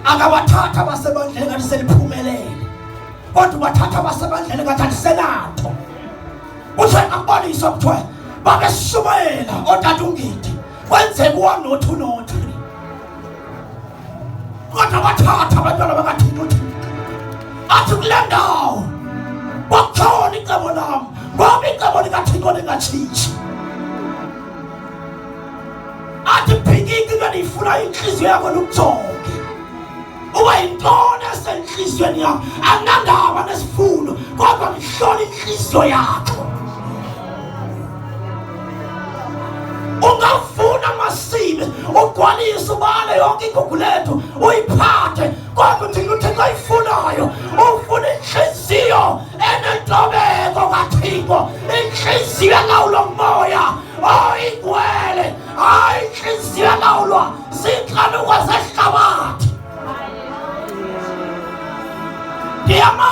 Akabathatha abasebandleni ngathi seliphumelele, kodwa ubathatha abasebandleni ngathi alisenanto. Uthe akubalisa kuthiwa babeshumayela otata uNgidi, kwenzeka u-1 no 2 no 3, kodwa bathatha abantwana bakaThixo. UThixo athi kule ndawo kwakukhona icebo lam, ngoba icebo likaThixo lingatshintshi. Athi phikiki into endiyifuna intliziyo yakho lukujonge uba yintoni esentliziyweni yakho. Andinandaba nesifundo, kodwa ndihlola intliziyo yakho. Ungavuna amasibe, ugcwalise, ubale yonke igugu lethu uyiphathe, kodwa uthini uThixo ayifunayo? Ufuna intliziyo enentobeko kaThixo, intliziyo elawulwa ngumoya oyingcwele, hayi intliziyo elawulwa ziinkanuko zehlabathi. Ndiyamazi.